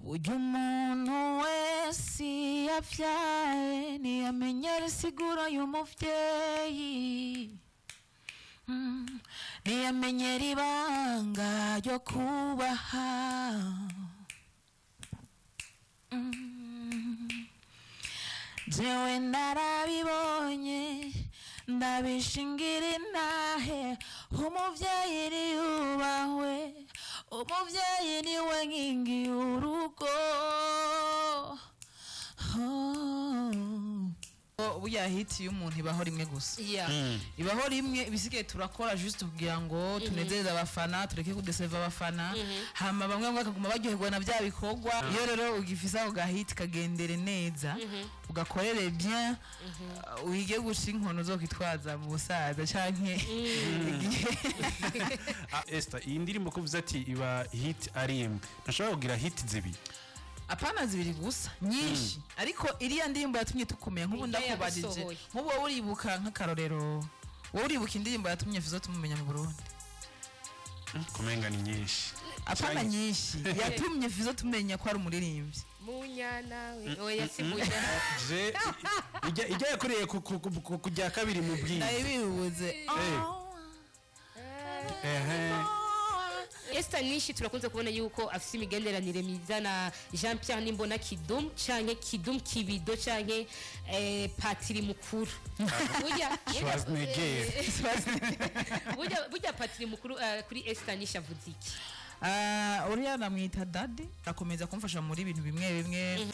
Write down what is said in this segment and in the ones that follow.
Burya umuntu wese iyo avyaye ntiyamenyera isiguro y'umuvyeyi. Ntiyamenyera ibanga ryo kubaha. Jewe narabibonye, ndabishingira intahe: umuvyeyi niyubahwe, umuvyeyi niwe nkingi y'urugo. Oh. Burya hit y'umuntu ibaho rimwe gusa. Ibaho rimwe, ibisigaye turakora juste kugira ngo tunezereze abafana, tureke kudeseva abafana, hama bamwe bamwe bakaguma baryoherwa na bya bikorwa. Iyo rero ugifise ako gahiti, kagendere neza, ugakorere bien, wige guca inkono uzokwitwaza mu busaza canke igihe. Ah, Esther, iyi ndirimbo ko uvuze ati iba hit ari imwe, ntushobora kugira hit zibiri? Apana zibiri gusa, nyinshi, ariko iriya ndirimbo yatumye tukumenya nk'ubu. Niyo Ndakubajije, yagusohoye. nk'ubu wowe uribuka, nk'akarorero, wowe uribuka indirimbo yatumye Fizo tumumenya mu Burundi? Kumenga ni nyinshi. Apana nyinshi, yatumye Fizo tumenya ko ari umuririmbyi. Munyana we, oya, si munyana. Je ijya yakoreye ku rya kabiri mu bwiza. Nabibuze. Ehe. Esther Nishi turakunze kubona yuko afise imigenderanire myiza na Jean Pierre Nimbona Kidum canke Kidum Kibido canke Patiri mukuru. Burya Schwarzenegger. Burya Patiri mukuru kuri Esther Nishi avuze iki? Ah, uriya namwita daddy, akomeza kumfasha muri ibintu bimwe bimwe.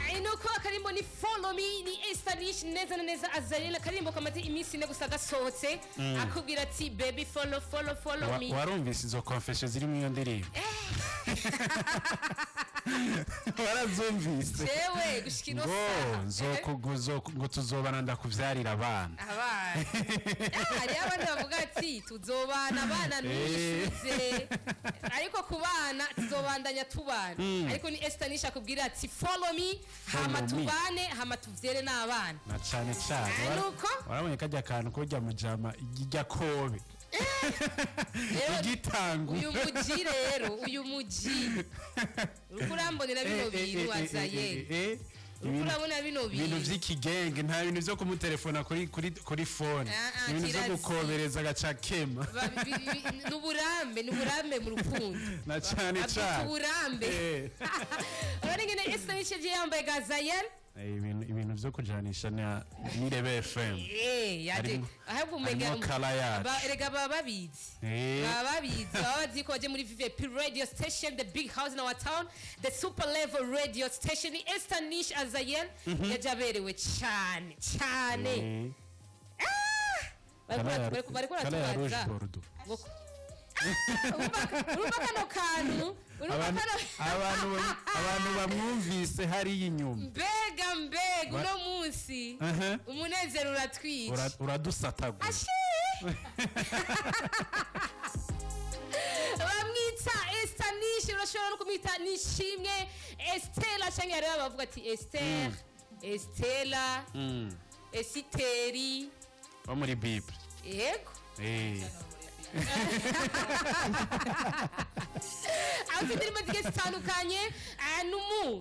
Ay, nuko akarimbo ni "Follow Me", ni Esther Nishi neza na neza. Azarela, akarimbo kamaze iminsi 4 gusa gasohotse, akubwira ati: "Baby, follow, follow, follow me." Warumvise izo confession ziri mu iyo ndirimbo? Warazumvise? Jewe gushika ino ngo saha ngo tuzobana, ndakuvyarira abana. Abana. Ah, hariho abandi bavuga ati tuzobana abana ntushuze, ariko ku bana tuzobandanya tubana. Ariko ni Esther Nishi akubwira ati: "Follow me", hama Follow me. tubane, hama tuvyere n'abana. Na cane cane. Ah, nuko? Warabonye kajya kantu kujya mujama ijya kobe Rero igitangu. Uyu muji rero, uyu muji uriko urambonera bino bintu, azaye, uriko urabona bino ibintu bintu vy'ikigenge, nta bintu vyo kumutelefona kuri phone, Ah, ah, ibintu vyo kirazira. gukobereza agaca kema. N'uburambe, n'uburambe mu rukundo. Na cane Abwita cane. uburambe. Urabona ingene Esther Nishi yagiye yambaye gazayel. Ibintu vyo kujanisha na n'Irebe FM. Yaje ahubwo umenga Harimo kala yacu. Erega baba babizi. Baba babizi, baba bazi ko baje muri VVP radio station, the big house in our town, the super level radio station. Ni Esther Nish Azayel, yaje aberewe cyane cyane. Bariko Kala ya rouge baratubaza bordeaux. Urumva kano kantu, urumva kano Abantu bamwumvise hariya inyuma. Mbega mbega, uno munsi umunezero uratwica. Uradusatagura. Ashe! Bamwita Esther Nishi, urashobora no kumwita Nishimwe Estela, canke hariho abavuga ati Esther, Estela, Esiteri. Wo muri Bible. Yego. Afite indirimbo zigiye zitandukanye. Ah,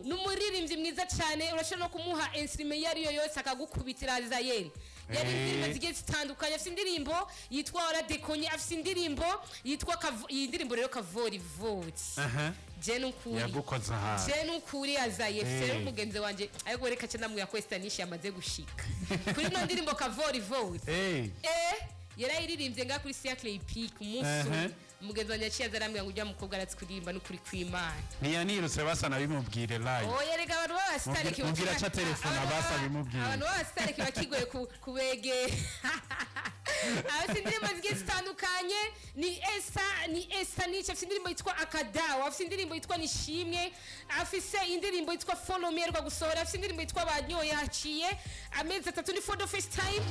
n'umuririmbyi mwiza cyane, urashobora no kumuha instrument iyo ariyo yose akagukubitira. Zayeli yari indirimbo zigiye zitandukanye, afite indirimbo yitwa "Waradekonye", afite indirimbo yitwa iyi ndirimbo rero "Kavorivori". Je nukuri Yagukoze ahantu. Je nukuri azaye rero mugenzi wanje, ariko reka ce ndamubwira ko Esther Nishi yamaze gushika kuri ino ndirimbo "Kavorivori". Yarayiririmbye ngaha kuri Cercle Hippique umunsi umwe. Mugenzi wanjye yaciye aza arambwira ngo ujya mukobwa aratsi kuririmba n'ukuri kw'Imana. Ntiyanirutse basa nabimubwire live. Oya, reka abantu b'abasitari Mubwire aca telefone abasa abimubwire. Abantu b'abasitari kiba kigoye kubegera. Afite indirimbo zigiye zitandukanye, ni Esa Nice. Afite indirimbo yitwa "Akadawa", afite indirimbo yitwa "Nishimwe", afise indirimbo yitwa "Follow Me" aheruka gusohora, afite indirimbo yitwa "Banyoye". Haciye amezi 3, ni for the first time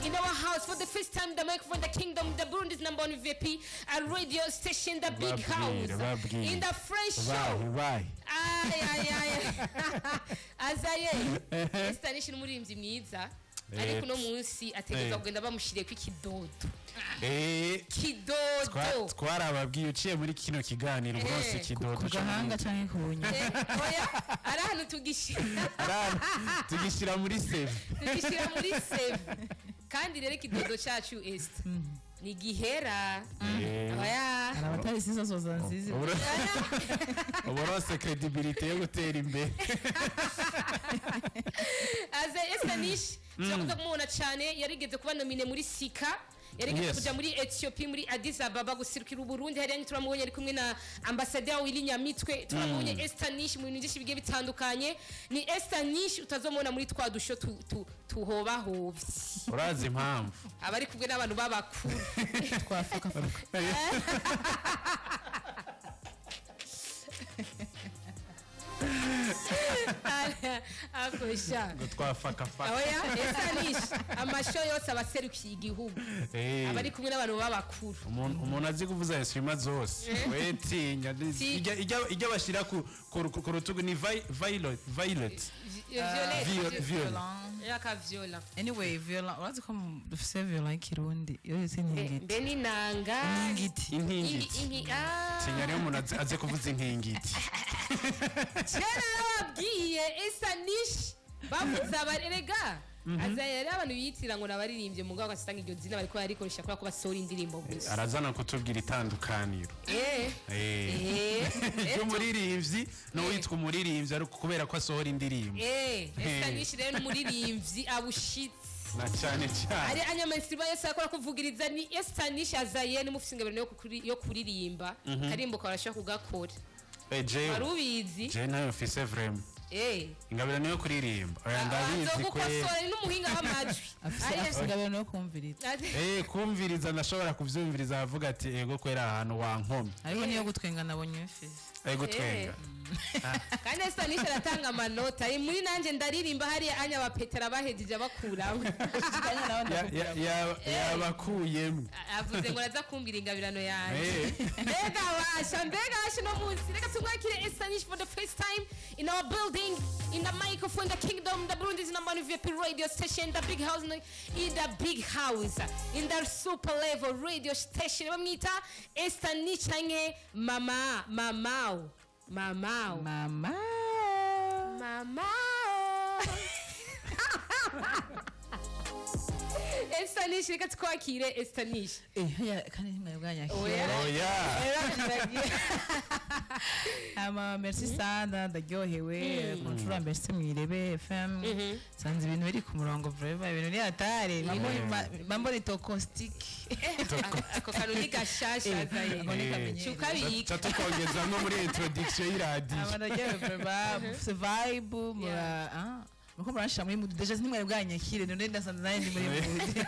in our house, for the first time, the microphone, the kingdom, the Burundi's number one VIP a radio station, the big Babwire, house babwire. in the fresh show. Bahi bahi. Ay, ay, ay. Azaye, Esther Nishi ni umuririmbyi mwiza. Ariko uno munsi ategerezwa kugenda bamushiriyeko ikidodo. Kidodo. Twarababwiye, uciye muri kino kiganiro rwose, ikidodo Ku gahanga canke ku bunyo? Oya, ari ahantu tugishyira. Tugishyira muri CV. Tugishyira muri CV. Kandi rero ikidodo cyacu, Esther, ni gihera. Oya. Hari abatari sizo nziza. Uburose crédibilité yo gutera imbere. Aze Esther Nish, turakunze kumubona cyane. Yarigeze kuba nominé muri Sika, yarigeze kuja muri Ethiopia, muri Addis Ababa, gusirukira Uburundi hariya. Turamubonye ari kumwe na ambassadeur Willy Nyamitwe. Turamubonye Esther Nish mu bintu byinshi bigiye bitandukanye. Ni Esther Nish utazomubona muri twa dusho tuhobahovye. Urazi impamvu? Aba ari kumwe n'abantu b'abakuru. Twafakafuka. Akosha. Ngo twafakafaka. Oya, Esther Nish amasho yose aba aserukiye igihugu, aba ari kumwe n'abantu b'abakuru. Umuntu azi kuvuza instrument zose, we tinya. Ijya bashyira ku rutugu ni violet. Violet. Violet. Yaka viola. Anyway, violon, urazi ko dufise violon y'ikirundi iyo yise intingiti. Mbe ni nanga? Intingiti. Intingiti. Inki, ah. Tinya rero umuntu azi kuvuza intingiti. Kera narababwiye, Esther Nish bavuze abarerega aza yari abantu biyitira ngo nabaririmbye, mugabo ugasanga iryo zina bariko bararikoresha kubera ko basohora indirimbo gusa. Arazana kutubwira itandukaniro ry'umuririmbyi n'uwitwa umuririmbyi ariko kubera ko asohora indirimbo. Esther Nish rero ni umuririmbyi abushitse. Na cyane cyane. Ari anyamansiriba yose akora kuvugiriza ni Esther Nish. Azaye nimufise ingabire yo kuririmba, karimbo kawe arashobora kugakora. Jewe Wari ubizi? Jewe nayo mfise vraiment ingabire niyo kuririmba. Oya, ndabizi kwe. Azogukosora, ni n'umuhinga w'amajwi. Afise ingabire yo kumviriza. Kumviriza ndashobora kuvyumviriza, avuga ati ego kwera ahantu wankomye. Ariko niyo gutwenga nabonye mfise. Ego, twenga. Kandi Esther Nish aratanga amanota ari muri nanjye ndaririmba hariya anya abapetera bahejeje abakuramo. Yabakuyemo. Avuze ngo araza kumbwira ingabirano yanjye. Mbega washa, mbega washa! No munsi reka tumwakire Esther Nish for the first time in our building, in the microphone, the kingdom, the Burundi's number one VIP radio station, the big house, in the big house, in the super level radio station. Bamwita Esther Nish canke mama mamao mamao. Mama. Mama Esther Nish, reka twakire Esther Nish. Haya kandi ntimwari bwanyakira. Oya. Oya. Ama merci sana, ndaryohewe ku nshuro ya mbere se mwirebe FM. Nsanze ibintu biri ku murongo vraiment, ibintu ni hatari. Mambo ni tokostic. Ako kantu ni gashasha azaye. Ako ni kamenyero. Cukabika. Ca tukongeza no muri introduction y'iradiyo. Ama ndaryohewe vraiment, mufise vibe, mura muriko muranshira muri mood. Déjà ntimwari bwanyakire, none ndasanze nanjye ndi muri mood.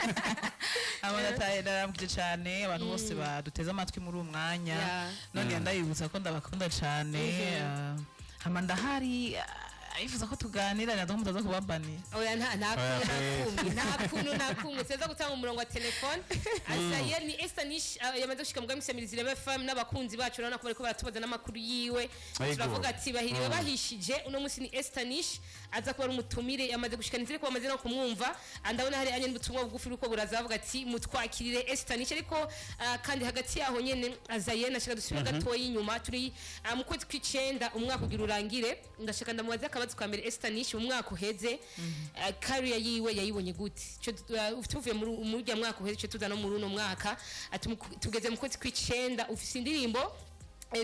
Ama ndaramukije cane abantu bose baduteze amatwi muri uwo mwanya. None ndabibutsa ko ndabakunda cane. Hama ndahari, ayifuza ko tuganira natwe mutaza kubabani. Oya, nta Oya, kuntu nta kuntu nta kumwe tuza gutanga umurongo wa telefone. Azaye ni Esther Nish, yamaze gushika mu bwami Irebe FM n'abakunzi bacu. Urabona ko bariko baratubaza n'amakuru yiwe. Turavuga ati bahiriwe bahishije. Uno munsi ni Esther Nish aza kuba ari umutumire, yamaze gushika. Nizere ko bamaze no kumwumva. Ndabona hari anya n'ubutumwa bugufi buriko buraza, bavuga ati mutwakirire Esther Nish. Ariko kandi hagati yaho nyene, azaye nashaka dusubira gatoya inyuma. Turi mu kwezi kw'icenda, umwaka ugira urangire. Ndashaka ndamubaza akabazo ka mbere. Esther Nish, umwaka uheze, career yiwe yayibonye gute? Ico tuvuye muri urya mwaka uheze, ico tuza no muri uno mwaka, ati tugeze mu kwezi kw'icenda, ufise indirimbo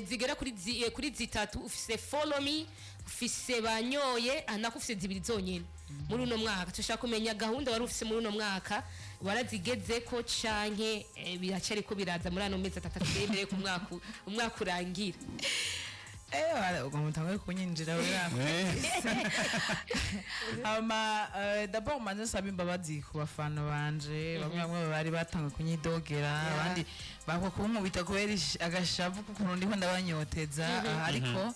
zigera kuri zitatu. Ufise Follow Me, ufise Banyoye, nako ufise zibiri zonyene muri uno mwaka. Tushaka kumenya gahunda wari ufise muri uno mwaka, warazigezeko canke biracariko biraza muri ano mezi 3 atatu imbere ku umwaka urangira? Ubwo mutanguye kunyinjira wera. Hama d'abord manze nsaba imbabazi ku bafana banje. Bamwe bamwe bari batanga kunyidogera, abandi bakwa kunkubita kubera agashavu k'ukuntu ndiko ndabanyoteza. Ariko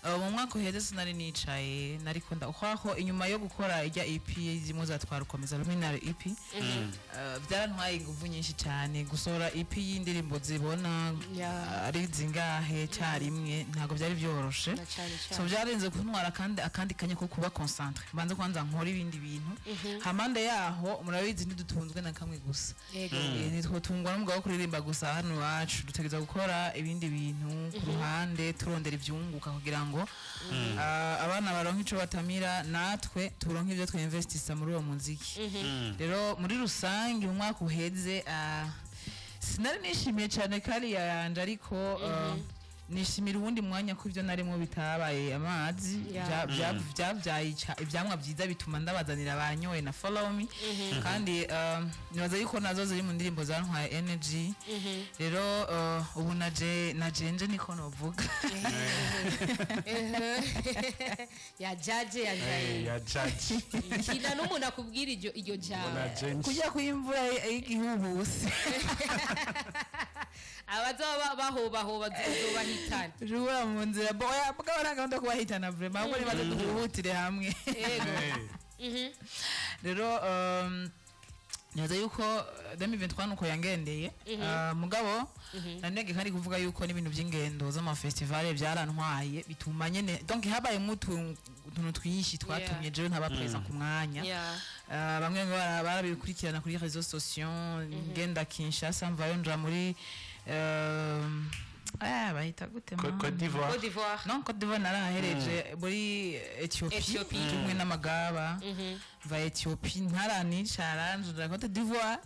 Mu mwaka uheze sinari nicaye, nariko ndakwaho inyuma yo gukora ijya EP zimwe zatwara ukomeza Luminary EP. Byarantwaye inguvu nyinshi cyane gusohora EP y'indirimbo zibona ari zingahe cyarimwe, ntabwo byari byoroshe. Na cane So cane. byarenze kuntwara kandi akandi kanya ko kuba concentré, mbanze kwanza nkora ibindi bintu hamande yaho. Murabizi, ntidutunzwe na kamwe gusa. Ntitwotungwa n'umugabo wo kuririmba gusa. Hano iwacu dutegereza gukora ibindi bintu ku ruhande, turondera ivyunguka kugira ngo abana baronke ico batamira, natwe turonke ibyo twinvestisa muri uwo muziki. Rero muri rusange mu mwaka uheze sinari nishimiye cyane kariya yanje, ariko nishimira uwundi mwanya ko ibyo narimo bitabaye amazi. Byabyaye ibyamwa byiza, bituma ndabazanira abanyoye na Follow Me, kandi nibaza yuko nazo ziri mu ndirimbo zantwaye energy. Rero ubu naje najenje, niko novuga. Ya jaje ya jaje. Ya jaji. Kina n'umuntu akubwira iryo jambo. Na jenshi. Kujya kw'imvura y'igihuhusi. Abazoba bahobahoba zobahitana. Ushobora mu nzira boya bwaba nta gahunda yo kubahitana vraiment, ahubwo nibaze duhutire hamwe. Yego. Rero nibaza yuko 2023 nuko yangendeye. Mugabo nanege kandi kuvuga yuko n'ibintu by'ingendo z'amafestivale byarantwaye, bituma nyene donc habayemo utuntu twinshi twatumye jewe ntaba présent ku mwanya. Bamwe barabikurikirana kuri réseaux sociaux, ngenda Kinshasa, mvayo nja muri bahita gute? Côte d'Ivoire. Côte d'Ivoire. Non, Côte d'Ivoire narahereje, muri Ethiopie. Ethiopie. Kumwe n'amagaba mva Ethiopie, ntaranicara nja Côte d'Ivoire,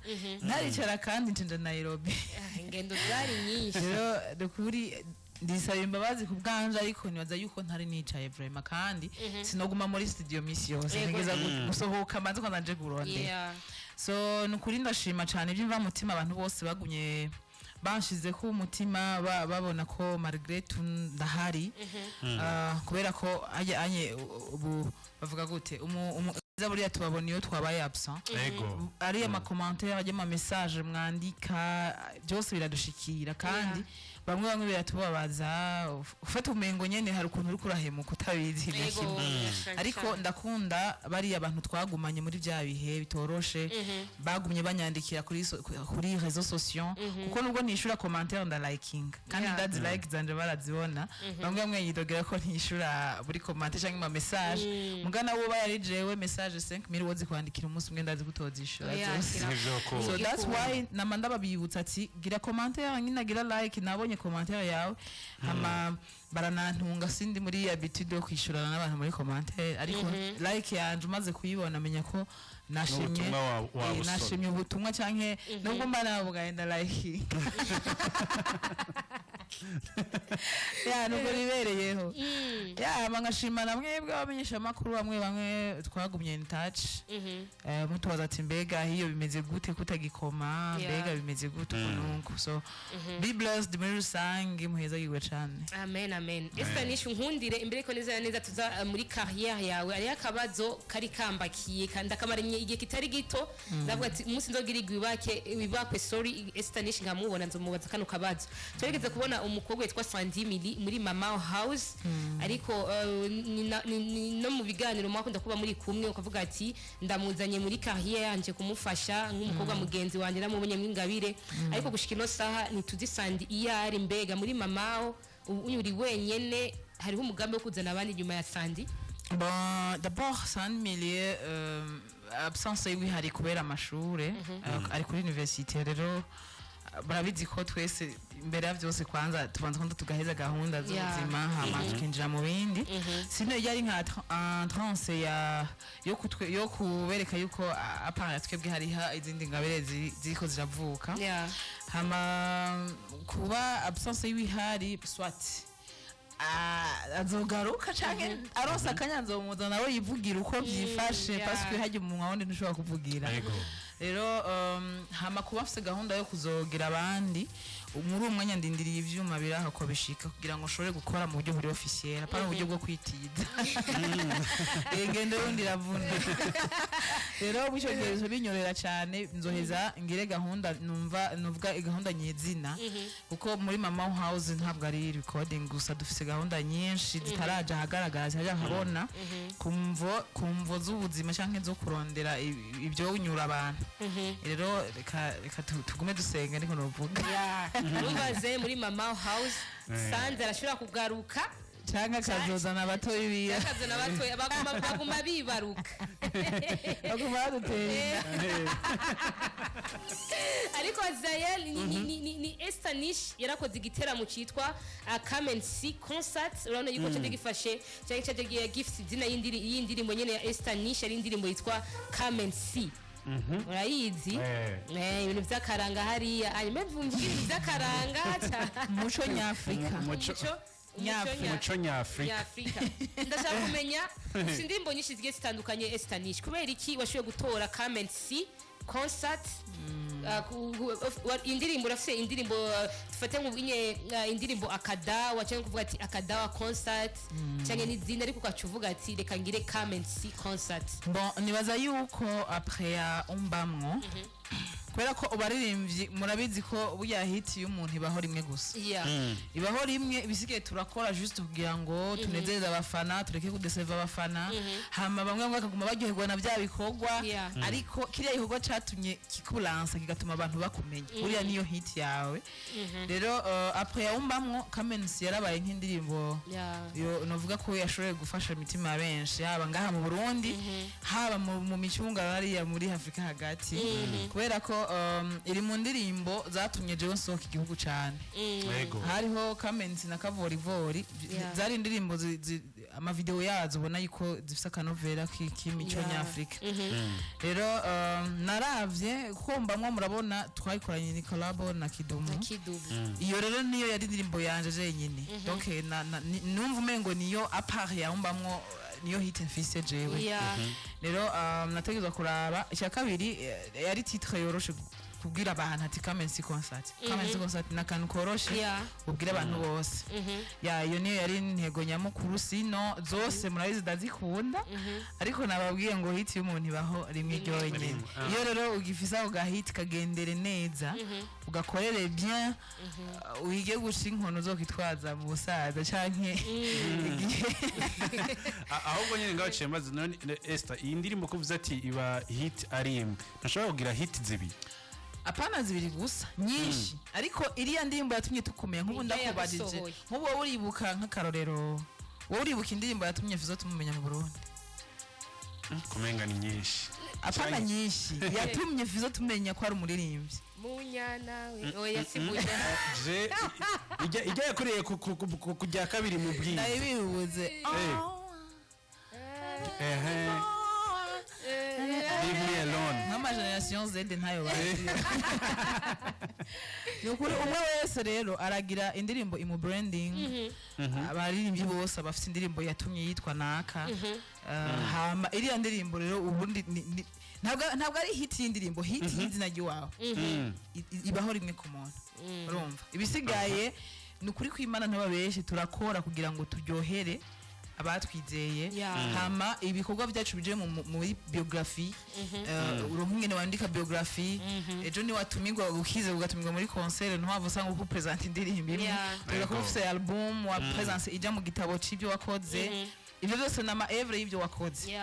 ntaricara kandi nja Nairobi. Ah, ingendo zari nyinshi. Rero nukuri ndisaba imbabazi ku bwanje, ariko nibaza yuko ntari nicaye vraiment, kandi sinoguma muri studio misi yose. Ntegeza gusohoka mbanze kwanza nje kurondera. So nukuri ndashima cyane iby'imvamutima abantu bose bagumye banshizeko umutima, babona ko malgré tout ndahari. Kubera ko anye ubu bavuga gute, buriya tubabona iyo twabaye absent. Ari ama commentaire, ajya ama message mwandika, byose biradushikira, kandi bamwe bamwe biratubabaza. Ufata umengo nyene hari ukuntu uri kurahemuka utabizi kimwe. Ariko ndakunda bariya abantu twagumanye muri bya bihe bitoroshe, bagumye banyandikira kuri réseaux sociaux, kuko nubwo nishura commentaire ndalikinga kandi ndazi like zanje barazibona. Bamwe bamwe yidogera ko ntishura buri commentaire cyangwa ama message, mugana wo bayari jewe message 5000 wozi kwandikira umunsi umwe, ndazi kutozishura zose. Ntivyokunda. So that's why nama ndababibutsa ati gira commentaire nyine, gira like, nabonye commentaire yawe. Hama baranantunga, sindi muri habitude yo kwishurana n'abantu muri commentaire, ariko like yanje umaze kuyibona menya ko nashimye. N'ubutumwa wabusomye. Nashimye ubutumwa canke nubwo mba nabugaye nda like ya nubwo ribereyeho ya nkashima na mwebwe abamenyesha amakuru, bamwe bamwe twagumye in touch. Mutubaza ati mbega hiyo bimeze gute kutagikoma, mbega bimeze gute ukuntu. So be blessed muri rusange, muhezagirwe cane. Amen, amen. Esther Nishu, nkundire imbere ko neza na neza tuza muri carrière yawe, ariyo akabazo kari kambakiye kandi akamaranye igihe kitari gito. Ndavuga ati umunsi nzogira igwibake wibakwe, sorry, Esther Nish nkamubona nzomubaza kano kabazo. Turegeze kubona umukobwa witwa Sandy Mili muri Mama House, ariko ni no mu biganiro mwakunda kuba muri kumwe, ukavuga ati ndamuzanye muri carrière yanje kumufasha nk'umukobwa mugenzi wanjye, namubonye mw'ingabire, ariko gushika ino saha ntituzi Sandy iyo ari. Mbega muri Mamaho ubu uri wenyene, hariho umugambi wo kuzana abandi nyuma ya Sandy? Bon, d'abord San Milieu, absence yiwe ihari kubera amashure, ari kuri université. Rero barabizi ko twese imbere ya byose kwanza tubanza kwanza tugaheza gahunda z'ubuzima, hama tukinjira mu bindi. Sino yari nka entrance ya yo kutwe yo kubereka yuko à part ya twebwe hariha izindi ngabire ziriko ziravuka. Hama kuba absence yiwe ihari, soit azogaruka canke aronse akanya nzomuza nawe yivugira uko vyifashe, parce que harya umunwa wundi ntushobora kuvugira. Rero hama kuba afise gahunda yo kuzogira abandi. Muri uwo mwanya ndindiriye ivyuma biraha ko bishika kugira ngo nshobore gukora mu buryo buri officiel, apana mu buryo bwo kwitiza. Ingendo yundi iravuna. Rero muri ico gihe bizo binyorera cane, nzoheza ngire gahunda, numva nuvuga gahunda nyezina, kuko muri Mama House ntabwo ari recording gusa, dufise gahunda nyinshi zitaraja ahagaragara, zitaraja ahabona ku mvo z'ubuzima canke zo kurondera ibyo unyura abantu. Rero reka tugume dusenga, niko novuga. Urumva ze muri Mama House Sanze arashobora kugaruka canke akazozana abatoyi biwe. Akazana batoya, baguma bibaruka. Baguma badutera inda. Ariko Zayel ni Esther Nish yarakoze igiteramo cyitwa Come and See Concert. Urabona yuko cyo gifashe cyangwa cyo giye gift izina y'indirimbo nyene ya Esther Nish, ari indirimbo yitwa Come and See, urayizi? Eh. Ibintu by'akaranga hariya, hanyuma mvuga ibintu by'akaranga Umuco nyafurika. Umuco. Umuco. Nyafurika. Umuco nyafurika. Nyafurika. Ndashaka kumenya, ufite indirimbo nyinshi zigiye zitandukanye, Esther Nish, kubera iki washoboye gutora Come and See Concert? Indirimbo, urafise indirimbo, dufate nk'ubinye indirimbo Akadawa, cyangwa kuvuga ati Akadawa Concert cyangwa n'izindi, ariko ugaca uvuga ati reka ngire Come and See Concert. Bon, nibaza yuko après ya Umbamwo, kubera ko abaririmbyi murabizi ko burya hit y'umuntu ibaho rimwe gusa, ibaho rimwe. Ibisigaye turakora juste kugira ngo tunezereze abafana, tureke kudeseva abafana, hama bamwe bamwe bakaguma baryoherwa na bya bikorwa. Ariko kiriya gikorwa catumye kikulansa, kigatuma abantu bakumenya, buriya niyo hit yawe. Rero après ya Umbamwo, Kamensi yarabaye nk'indirimbo yo novuga ko yashoboye gufasha imitima ya benshi, haba ngaha mu Burundi, haba mu micunga hariya muri Afrika hagati, kubera ko iri mu ndirimbo zatumye jewe nsohoka igihugu cane. Hariho Kamensi na Kavorivori. Zari indirimbo amavideo yazo ubona yuko zifise akanovera k'imico nyafrika. Rero naravye kuko mbamwo murabona twayikoranye ni collabo na Kidumu. Kidumu. Iyo rero niyo yari indirimbo yanje jenyine, donc numva umengo niyo à part ya Umbamwo, niyo hit mfise jewe. Rero nategerezwa kuraba icya kabiri, yari titre yoroshe kubwira abantu ati "Come and See Concert". Come and See Concert ni akantu koroshe ubwira abantu bose. Ya, iyo niyo yari intego nyamukuru. Sino zose murabizi ndazikunda, ariko nababwiye ngo hit y'umuntu ibaho rimwe ryonyine. Rimwe, ah. Iyo rero ugifise ako gahit, kagendere neza, ugakorere bien, wige guca inkono uzokitwaza mu busaza canke igihe. Ahubwo nyine ngaho ciye maze none Esther, iyi ndirimbo ko uvuze ati iba hit ari imwe, ntashobora kugira hit zibiri? Apana zibiri gusa, nyinshi, ariko iriya ndirimbo yatumye tukumenya nk'ubu Iriya ndakubajije yagusohoye. nk'ubu wowe uribuka, nk'akarorero, wowe uribuka indirimbo yatumye Fizo tumumenya mu Burundi? Kumenga ni nyinshi. Apana nyinshi, yatumye Fizo tumenya ko ari umuririmbyi. Munyana we, oya, si munyana. Je ijya yakoreye ku rya kabiri mu bwiza. Ndabibuze. Ehe, "Leave Me Alone". Nk'ama génération Z ntayo bazi. Ni ukuri, umwe wese rero aragira indirimbo imu branding. Abaririmbyi bose bafite indirimbo yatumye yitwa naka. Hama iriya ndirimbo rero ubundi ntabwo ari hit y'indirimbo, hit y'izina ry'iwawe ibaho rimwe ku muntu. Urumva, ibisigaye ni ukuri kw'Imana, ntababeshe, turakora kugira ngo turyohere abatwizeye, hama ibikorwa byacu bije muri biographie. Uronka ingene wandika biographie, ejo niwatumirwa ukize ugatumirwa muri concert, ntiwava usanga uko present indirimbo imwe. Tuvuga ko ufise album wa presence ija mu gitabo c'ibyo wakoze. Ibyo byose ni ama œuvre y'ibyo wakoze,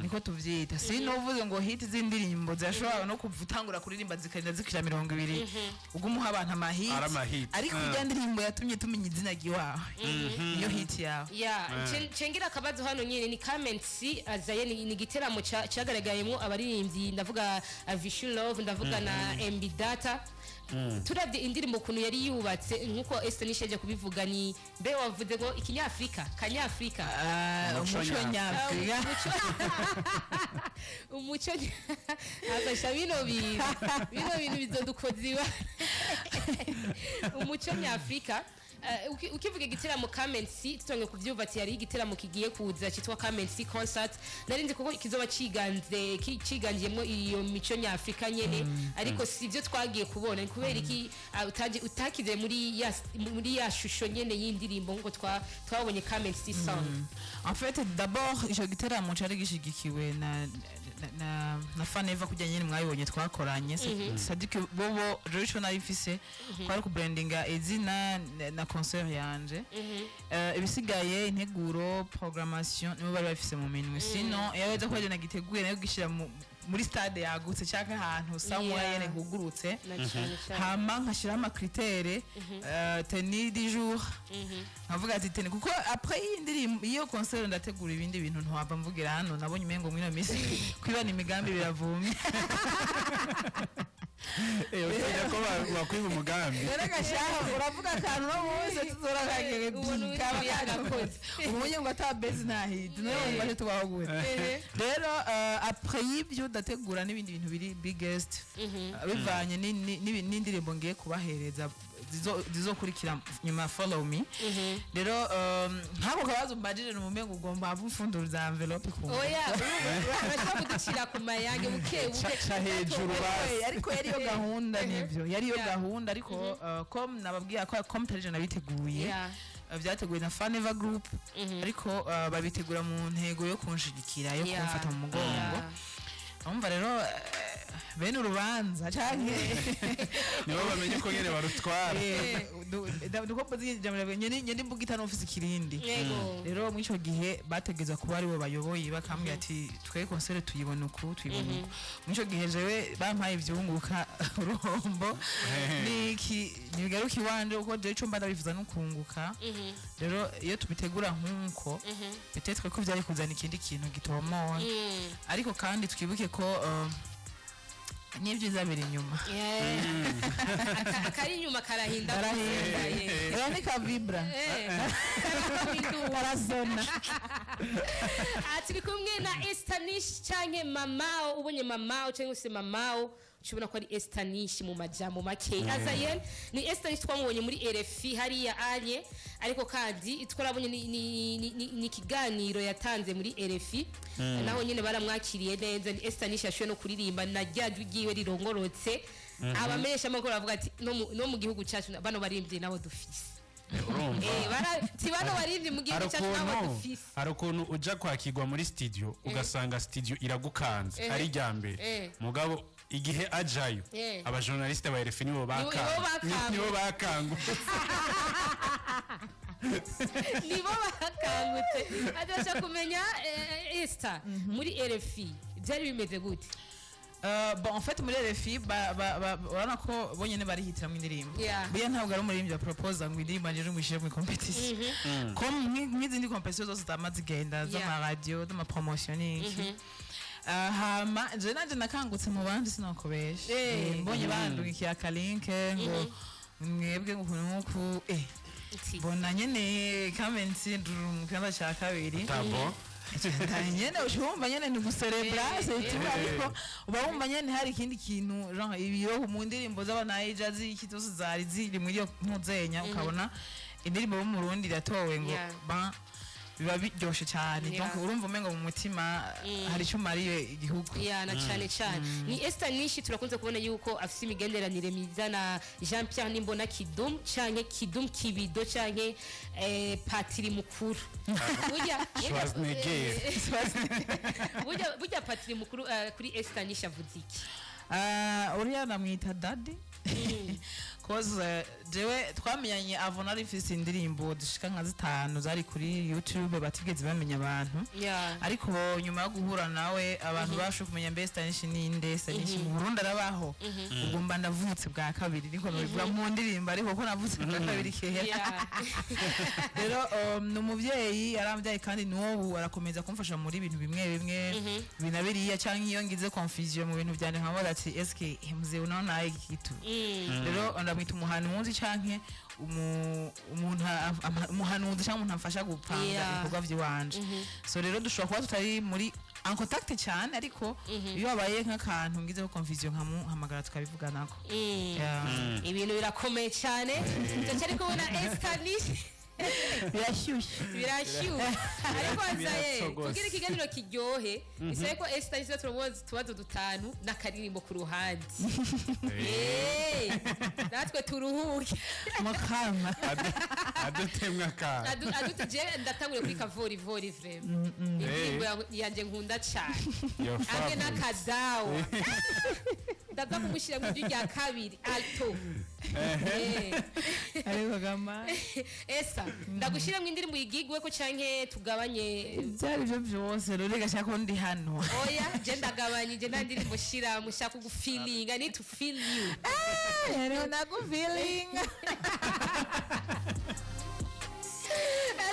niko tuvyita. Sinuvuze ngo hit z'indirimbo zirashobora no kuva utangura kuririmba zikarinda zikira 20, ubwo umuha abantu amahit. Ari amahit. Ariko ijya ndirimbo yatumye tumenya izina ry'iwawe niyo hit yawe. Ya, cengira akabazo hano nyine ni Kamensi azaye, ni igiteramo cagaragayemwo abaririmbyi, ndavuga Vishu Love, ndavuga na MB Data. Turavye indirimbo ukuntu yari yubatse, nkuko Esther Nisheje kubivuga, ni mbe wavuze ngo ikinyafrika kanyafrika? Ah, Umuco umuco nyafurika. nyafurika. Umuco agasha bino bintu bizodukoziwa umuco nyafrika. Ukivuga igiteramo Kamensi, tutonge kuvyumva ati hari igiteramo kigiye kuza cyitwa Kamensi concert, nari nzi kuko kizoba ciganze ciganjiyemwo iyo mico nyafrika nyene, ariko si byo twagiye kubona. Ni kubera iki utakize muri ya shusho nyene y'indirimbo nkuko twabonye Kamensi song? En fait, d'abord ico giteramo cari gishigikiwe na Faneva, kujya nyene mwabibonye twakoranye. C'est-à-dire que bobo rero ico nari mfise kwari kubrandinga izina na concert yanje. Ibisigaye integuro, programmation, nibo bari bafise mu minwe. Sinon iyo baza ko nagiteguye nayo gishira muri stade yagutse cyangwa ahantu somewhere nyene hugurutse, Na cane cane. hama nkashiraho ama critères, tenue du jour, nkavuga ati tenue, kuko après iyi ndirimbo, iyo concert, ndategura ibindi bintu ntiwava mvugira hano. Nabonye umengo mwino minsi kwibana imigambi biravumye. Utinya ko bakwiba umugambi. Rero gashaho uravuga akantu no munsi tuzora kagere. Ubona Kaba uri yagakoze. Ubonye ngo ata bezi ntahidi nayo wumva cyo tubaho gute. Rero après y'ibyo ndategura n'ibindi bintu biri biggest, bivanye n'indirimbo ngiye kubahereza zizokurikira nyuma ya Follow Me. Rero nk'ako kabazo mbajije, ni umumengo ugomba upfundura envelope ku Oya, urashobora kuducira ku mayange buke buke. Ca hejuru basi. Ariko yari yo gahunda, nivyo yari yo gahunda, ariko comme nababwiye ko comme tarije nabiteguye, vyateguwe na Faneva Group, ariko babitegura mu ntego yo kunshigikira, yo kumfata mu mugongo. Urumva rero bene urubanza canke Nibo bamenye uko nyene barutwara. Nuko mvuze ijambo nyene imbugita n'ufise ikirindi. Rero muri ico gihe bategezwa kuba aribo bayoboye, bakambwira ati twe concert tuyibona uku, tuyibona uku. Muri ico gihe jewe bampaye ivyunguka uruhombo niki nibigaruka iwanje, kuko jewe ico mba ndabifuza nukunguka. Rero iyo tubitegura nk'uko, peut-être ko vyari kuzana ikindi kintu gitomoye. Ariko kandi twibuke ko n'ibyiza biri inyuma. Akari inyuma karahinda. Karahinda. Rero ni kavibra. Karahinda. Karasona. Ah, turi kumwe na Estanish canke Mamao. Ubonye Mamao canke se Mamao, ushobora ko ari Estanish mu majambo make. Azayen ni Estanish, twamubonye muri RFI hariya anye, ariko kandi twarabonye ni ikiganiro yatanze muri RFI, naho nyene baramwakiriye neza. Ni Estanish yashoboye no kuririmba na rya jwi ryiwe rirongorotse, abamenyesha amakuru bavuga ati no mu gihugu cyacu bano baririmbyi nabo dufise. Urumva. Ti bano baririmbyi mu gihugu Hari cyacu nabo ukuntu dufise. Hari ukuntu uja kwakirwa muri studio ugasanga studio iragukanze ari irya mbere, mugabo igihe ajayo abajournaliste ba RFI nibo nibo bakangutse, nibo bakangutse. Nibo bakangutse. Adasha kumenya Esther, muri RFI byari bimeze gute? Bon, en fait muri RFI urabona ko bonyene barihitiramo indirimbo. Burya ntabwo ari umuririmbyi proposa ngo indirimbo yanje muyishire muri competition, comme nk'izindi competition zose zama zigenda z'amaradiyo, z'amapromotion n'iki. Hama je nanje nakangutse mu bandi, sinokubesha. Mbonye bandungikiye akalinke ngo mwebwe ngo uku n'uku, mbona nyene kamensi mu kibanza ca kabiri. Tabo. Nyene ushumva nyene ni guserebra, c'est tout, ariko uba wumva nyene hari ikindi kintu, genre ibiyo mu ndirimbo z'abanaija z'iki zose zari ziri muri iyo ntuzenya, ukabona indirimbo yo mu Burundi iratowe ngo ba biba biryoshe cyane. Donc urumva umengo mu mutima hari icyo umariye igihugu. Ya, na cyane cyane ni Esther Nishi, turakunze kubona yuko afite imigenderanire myiza na Jean Pierre Nimbona Kidum canke Kidum Kibido canke patiri mukuru burya. Schwarzenegger. Burya patiri mukuru kuri Esther Nishi avuze iki? Uriya namwita daddy, cause jewe twamenyanye avant nari mfise indirimbo zishika nka zitanu zari kuri YouTube batigeze bamenya abantu. Ariko nyuma yo guhura nawe abantu bashoboye kumenya mbe Stanish ninde, Stanish mu Burundi arabaho. Ubwo mba ndavutse bwa kabiri, niko nobivuga mu ndirimbo, ariko ko navutse bwa kabiri kera. Rero ni umuvyeyi, yarambyaye, kandi n'ubu arakomeza kumfasha muri ibintu bimwe bimwe bina biriya, cyangwa iyo ngize confusion mu bintu byanje nkamubaza ati eske mzee unaona hiki kitu? Rero ndamwita umuhanuzi canke umuntu umuhanuzi cyangwa umuntu amfasha gupanga ibikorwa vy'iwanje. So rero dushobora kuba tutari muri en contact cyane, ariko iyo habaye nk'akantu ngizeho confusion nkamuhamagara tukabivuganako. Yeah. Ibintu birakomeye cyane. Turacyari kumwe na Esther Nish. Birashyushye. Birashyuha, ariko azaye Biratogose. kugira ikiganiro kiryohe bisaba ko Esther Nish turamubaza utubazo dutanu n'akaririmbo ku ruhande. Natwe turuhuke. Mukama. Adutemwa akantu. Adute je ndatanguriye kuri Kavorivori, vraiment indirimbo yanje nkunda cyane. Your Hamwe favorite. n'akadawa ndaza kumushyira mu ijwi rya kabiri, alto. Ariko gama. Esa ndagushyira mu indirimbo yigigwe ko canke tugabanye? Ibyo ari byo byose rero gashaka ko ndi hano. Oya, je ndagabanye, je nta ndirimbo shira mushaka kugufilinga, need to feel you. Rero nagufilinga.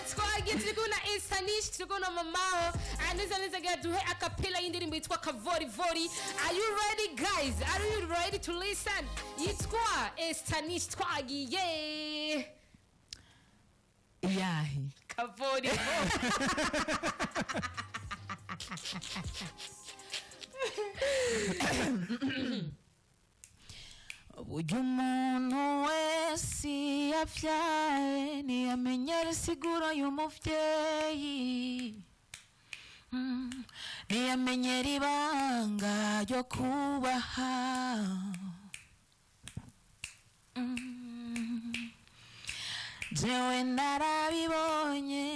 Twagiye, turi kumwe na Estanish, turi kumwe na mamaho neza neza agira duhe acapella y'indirimbo yitwa Kavorivori. Are you ready, guys? Are you ready to listen? Yitwa Estanish. Twagiye. Iyahe? Kavorivori. Burya umuntu wese yabyaye ntiyamenyera isiguro y'umubyeyi. Ntiyamenyera ibanga ryo kubaha. Jewe narabibonye,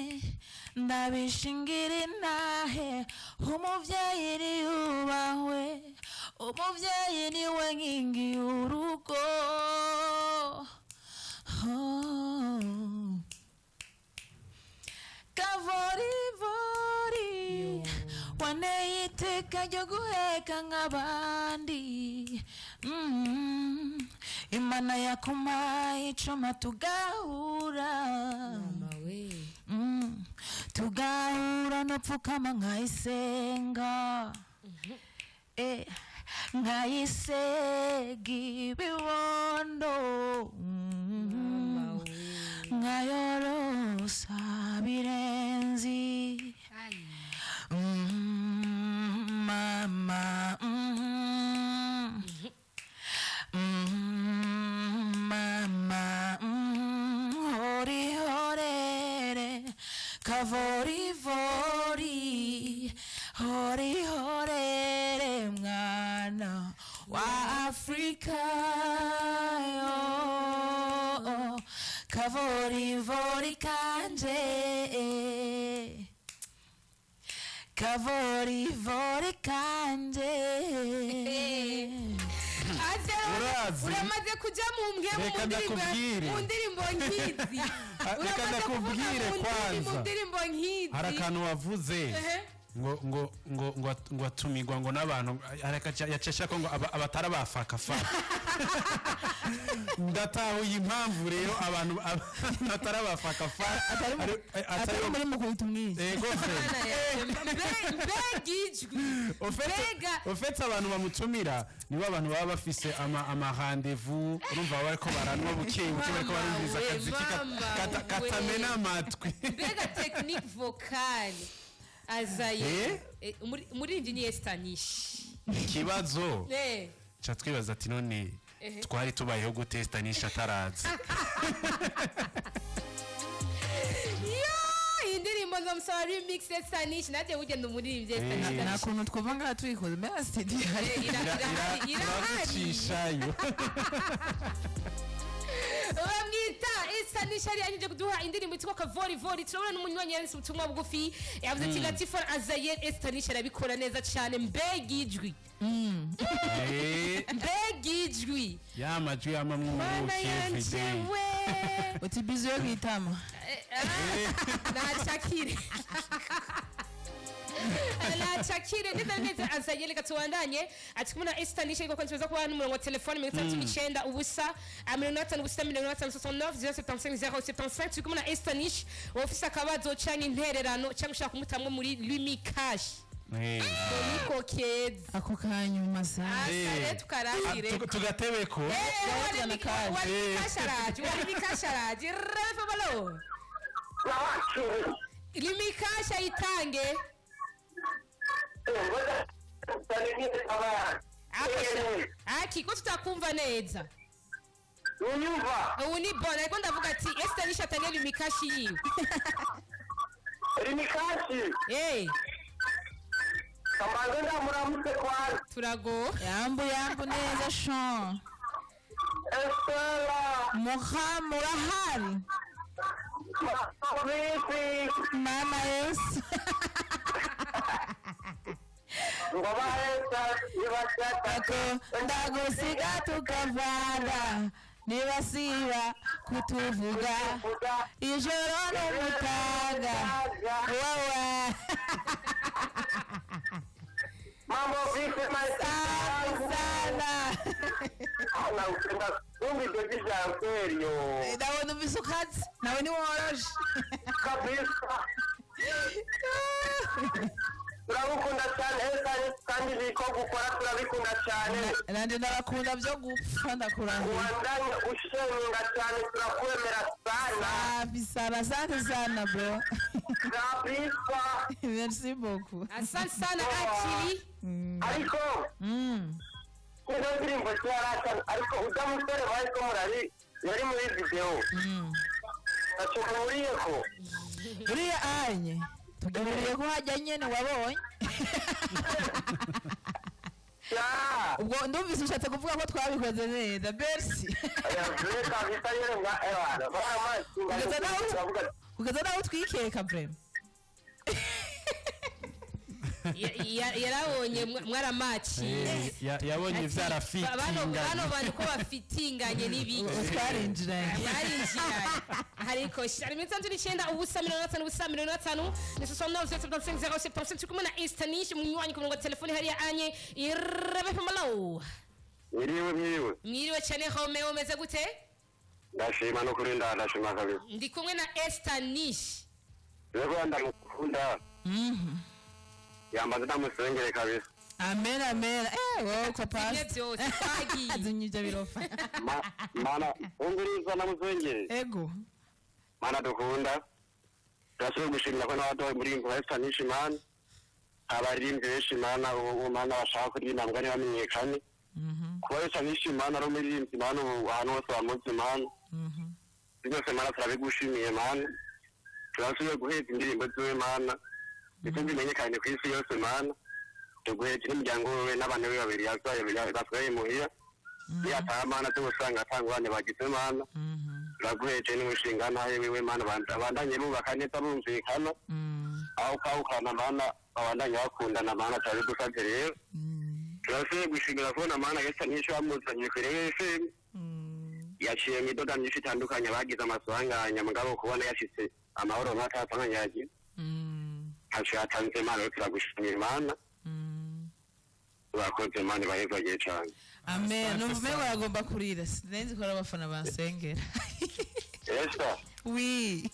ndabishingira intahe: umubyeyi niyubahwe, umubyeyi niwe nkingi y'urugo. Oh. Kavorivori, waneye iteka ryo guheka nk'abandi. Imana yakumaye icuma tugahura. Tugahura nopfukama nkayisenga, nkayisega ibibondo, nkayorosa birenzi. Mama, mama, hori horere, kavorivori, hori horere, mwana wa Afrika yo, kavorivori kanje, kavorivori kanje. Aze. Urazi? Uramaze kuja mu mbwe mu Reka ndirimbo ndakubwire. mu ndirimbo nkizi. Reka Uramaze kuvuga ndakubwire mu kwanza. Mu ndirimbo nkizi. Hari akantu wavuze ngo ngo atumirwa ngo n'abantu yacesha ko ngo abatari abafakafa. Ndatahuye impamvu rero abantu batari abafakafa Atari muri mukubita umwiza. Ego fe. Mana yanjye, mbega ijwi! Mbega! Ufetse abantu bamutumira nibo abantu baba bafise ama rendez-vous, urumva baba bariko baranwa buke buke, bariko barumviriza Mama we, akaziki mama we. katamena amatwi. Mbega technique vocale azaye! Eh? Umuririmbyi ni Estanish. Ikibazo ca twibaza ati none twari tubayeho gute Estanish ataraza? Yo, iyi ndirimbo nzomusaba remix Estanish. Nanjye burya ndi umuririmbyi, Estanish. Nta kuntu twumva ngaha tuyikoze mbere studio hari. Irahari, irahari. Iragucishayo. Bamwita Estanish, yari yaje kuduha indirimbo yitwa Kavorivori. Turabona n'umunywanyi yanditse ubutumwa bugufi, yavuze ati: "Latifa, Azaye, Estanish arabikora neza cyane. Mbega ijwi! Mbega ijwi!" Ya majwi yamamwe Mana umubuki yanje everyday. we! Uti bizu yo kwitama. Nacakire, nacakire neza neza. Azaye, reka tubandanye. Ati kumwe na Estanish, ariko ko ntuza kuba n'umurongo wa telefone 39 0 50 0 55 69 075 075. Turi kumwe na Estanish. Wowe ufise akabazo canke intererano cyangwa ushaka kumutamwo muri Lumicash, niko keza. Ako kanyuma sa. Asare tukarangire. Tugatebeko. Walimikasharaje, walimikasharaje refa balo limikasha itange. Ngoja salimie baba. Akosha. Aki ko tutakumva neza. Unyumva. Ubu ni bona ariko ndavuga ati Esther Nisha atange Lumikashi yiwe. Rimikashi. Eh, Kambanze ndamuramutse kwanza. turago. Yambu yambu neza Sean. Estela. Muha murahari. Vipi? Mama Yesu. Ngo baheza ibashaka. Ako ndagusiga tukavana nibasiba kutuvuga ijoro n'umutaga wowe. Mambo vipi Safi maisha? sana. Na upenda kumbi ndio ya kweli yo. Ndabona ufise ukazi nawe ntiworoshe. Kabisa. Turabukunda cyane Esther kandi biko gukora turabikunda cyane. Nanje ndabakunda byo gupfa ndakurahiye. Ubandanye usheninga cyane turakwemera sana. Safi sana, asante sana bro. Kabisa. Merci beaucoup. Asante sana Akili. Ariko izo ndirimbo ziyarasa ariko ujya musore bariko murari yari muri video. Ntacyo muhuriyeko. Uriya anye tugihuriye ko hajya nyene wabonye. Ya. Ubwo ndumvise ushatse kuvuga ko twabikoze neza. Merci. Yavuye kabisa nyene nga ebana. Kugeza naho Baramanzi. kugeza naho twikeka vraiment. Yarabonye mwaramaci. Yabonye Bano vyarafitinganye. bantu ko bafitinganye n'ibiki. Ubu twarinjiranye. Barinjiranye. Ariko shari 69 0 50 0 50 ni 69 75 075. Turi kumwe na Esther Nish munywanyi ku murongo wa telefoni hariya anye irebe pomalo. Mwiriwe mwiriwe. Mwiriwe cyane Romeo, umeze gute? Ndashima no kuri ndashima kabisa. Ndi kumwe na Esther Nish. Rero ndamukunda. Yambaze ndamusengere kabisa. Amen amen. Wowe ko Zimwe pastor. byose twagiye. Zinye ibyo birofa. Mana unguriza namusengere. Ego. Mana dukunda. Turashoboye gushimira ko n'abaduhaye muri iyi Esther Nish mana. Abaririmbyi benshi mana ubu mana bashaka kuririmba mbwa ntibamenyekane. Kuba Esther Nish mana ari umuririmbyi mana ubu ahantu hose bamuzi mana. Byose mana turabigushimiye mana. Turasubiye guheza indirimbo ziwe mana. Ndetse zimenyekane ku isi yose mana. Tuguheje n'umuryango wiwe n'abantu be babiri yasigaye basigaye muhira. Niyataha mana tugusanga atangurane bagize mana. Turaguheje n'umushinga ntahe wiwe mana bandanye bubaka neza bumvikana. Aho kawukana mana babandanye bakundana mana turabigusavye rero. Turasubiye gushimira kubona mana Yesu nisho bamuzanye kuri FM. Yaciye mu idoda myinshi itandukanye bagize amasanganya mugabo kubona yashitse amahoro ntatasanganya yagize. Ntaco yatanze mana rero turagushimira mana. Urakoze mana ibahezagiye cane. Amen. Asante Numva umengo sana. aragomba kurira. Sinzi ko ari abafana bansengera. Esther, Oui.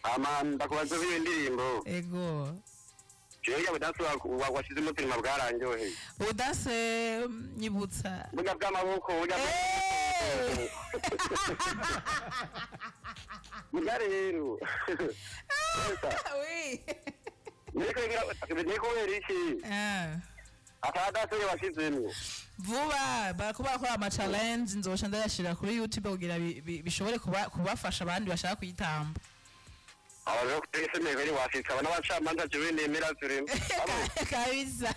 ama ndakubaza iyo ndirimbo. Ego. Jewe yawe dasi washyize umutima bwarandyoheye. Udase nyibutsa. Burya bw'amaboko burya Eh! burya rero. Esther, Oui. niko kubera iki? Ah. Atadasi washyizemo. Vuba barakuba bakora ama challenge nzosha ndayashira kuri YouTube kugira bishobore kubafasha abandi bashaka kuyitamba. Aba rero kuri ese mbere washyitse aba n'abacamanza jewe nemera turimo. Kabisa.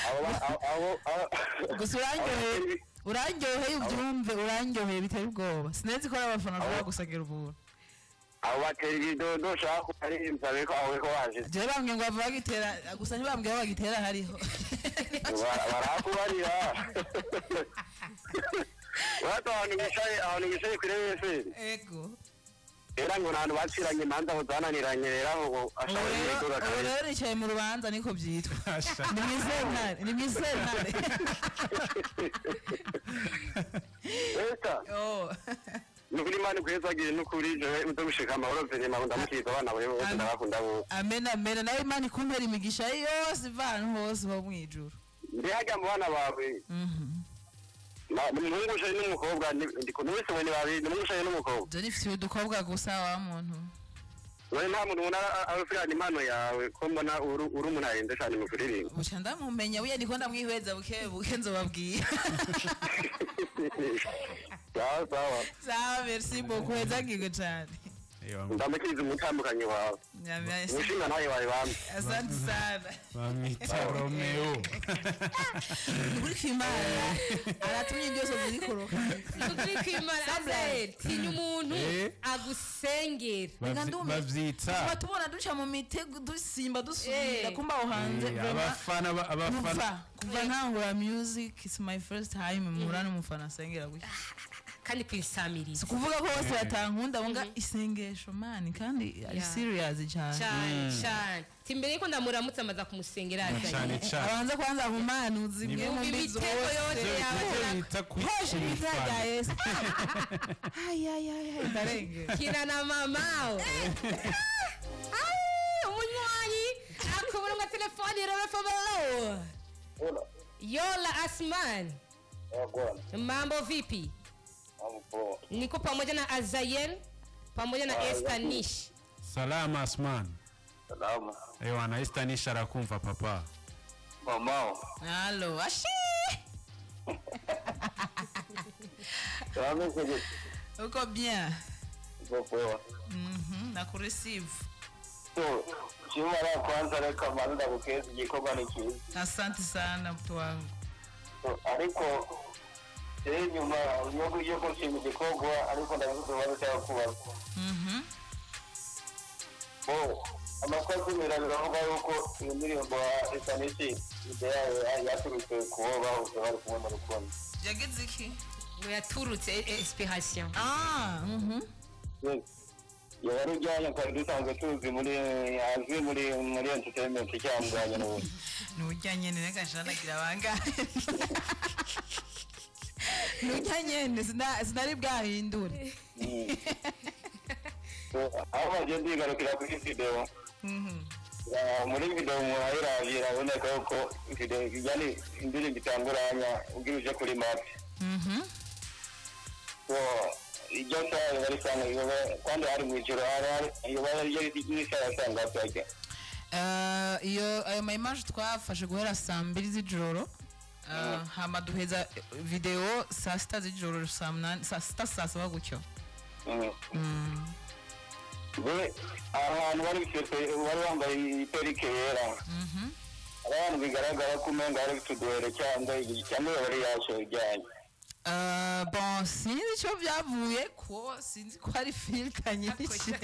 Abo abo abo Gusa urandyoheye urandyoheye ubyumve urandyoheye biteye ubwoba. Sinzi ko ari abafana bashobora gusagira ubuntu. Abo batera ibidodo ushaka kuririmba ariko abo ko washyitse. Jewe bambwiye ngo bava bagitera gusa ntibambwiye aho bagitera hariho. Barakubarira. Wato ahantu wicaye kuri wese. Ego. Era ngo ntantu baciranye imanza ngo zananiranye rero aho ashobora Ubu kubidoda rero kabisa. nicaye mu rubanza niko byitwa. Asha. Ni mwisentare, ni mwisentare. Esther, Oh. nukuri Imana ikuhezagire nukuri jewe uze gushika amahoro vyema ndamukiza abana bawe bose ndabakunda bose. Amen amen. Nawe Imana ikumpera imigisha yose iva ahantu hose ho mwijuru. Ndi harya mu bana bawe. Umuhungu ushaye n'umukobwa ndi wese we ni babiri, ni umuhungu ushaye n'umukobwa. Je nifitiye udukobwa gusa wa muntu. None nta muntu ubona arusigana impano yawe, ko mbona uri umuntu arenze cyane mu kuririmba? Buca ndamumenya buya, ndiko ndamwihweza buke buke, nzobabwira. Sawa sawa. Sawa, merci beaucoup, hezagirwe cane. Ndamukiriza umutambukanyi wawe. Merci. Umushinga nawe wawe bamwe. Asante sana. Bamwita Romeo. Ukuri kw'Imana, aratumye byose zirikoroka. Ukuri kw'Imana, Azael, tinya umuntu agusengera. Bavyita Tuba tubona duca mu mitego, dusimba, dusubira kumba aho hanze. Vraiment, abafana. Kuva ntangura music, it's my first time mpura n'umufana asengera gutya. Kandi kwisamiriza. Si kuvuga ko bose batankunda, bunga isengesho man, kandi ari serious cyane. Cyane cyane. Ti mbere yuko ndamuramutsa, amaza kumusengera Azael. Cyane cyane. Abanza kwanza humanuza imwe mu mbi Imitego yose zose. yaba. Ivyo bita Hoshe ibizina rya kwifana. Yesu. Ay, ay, ay, ay, ndarengera. Kina na mamawe. Ai, umunywanyi akubura ngo telefone irorofobelo. Yola Asman, mambo vipi? Niko pamoja na Azael pamoja na Esther Nish. Salama, Asman. Salama. Ewa na Esther Nish arakumva, papa. Mama. Allo, ashi. Salama. Uko bien? Poa. Nakureceive. So chimara kwanza reka mbanze ndagukeza, igikorwa ni cyiza. Asante sana, mtu wangu. So, ariko rero nyuma yo gushima igikorwa, ariko ndabona utubazo cyangwa kubaza. Bo amakuru akumira biravuga yuko iyo ndirimbo ya Esanisi ide yayo yaturutse ku bo bahoze bari kumwe mu rukundo. Yagize iki? Ngo yaturutse inspiration. Ah. Yes. Yaba ari ujyanye twari dusanzwe tuzi muri azwi muri entertainment cyangwa n'ubundi? Nujya nyene, reka shanagira bangahe. Nujya nyene, sinari bwahindure. So, aho bagenda bigarukira kuri video. Muri video murayiravye, iraboneka yuko video, yani indirimbo itanguranya ugira uje kuri map. So iryo saha riba risanga kandi hari mw'ijoro, hari yoba yari n'isaha yasanga byajya. Iyo ayo ma image twafashe guhera saa 2 z'ijoro, hama duheza video saa 6 z'ijoro, saa 8, saa 6, saa 7 gutyo. We ahantu bari bifite bari bambaye iperike yera, hari ahantu bigaragara ko umenga hari utuduhere cyangwa yaba yasho ijyanye? Bon, sinzi icyo byavuye ko, sinzi ko ari filtre nyinshi.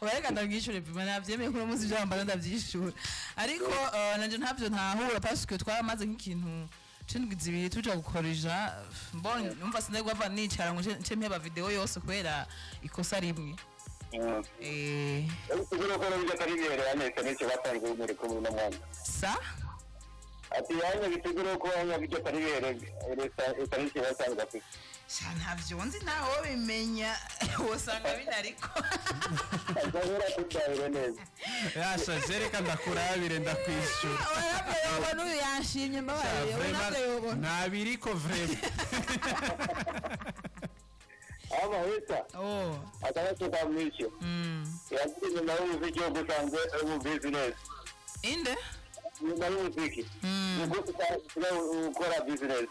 Oya, ndamwishure pima, nabyemeye ko uno munsi ibyo wambaza ndabyishura, ariko nanje ntabyo ntahura, parce que twaramaze nk'ikintu c'indwi 2 tuja gukorija. Mbonye numva sinari guhava nicara ngo nce mpeba video yose kubera ikosa rimwe. Ariko ubona ko nabyo atari bihereranye n'icyo basanzwe muri kumwe uno mwanya. Sa? Ati yanya bitegura ko yanya bijya atari bihereranye n'icyo basanzwe afite. Sha, ntavyo nzi, ntawo bimenya, wosanga binariko. Azahora kudahira neza. Yasha, reka ndakurabire, ndakwishyura. Oya, yobona uyu yanshimye, mbabarire. Vraiment, unavyo yobona. Ntabiriko vraiment. Aho bahita Oh. akabazo ka mwishyura yagiye nyuma y'umuziki wo gusanzwe ari mu business. Inde? Nyuma y'umuziki ni gute usigaye ukora business?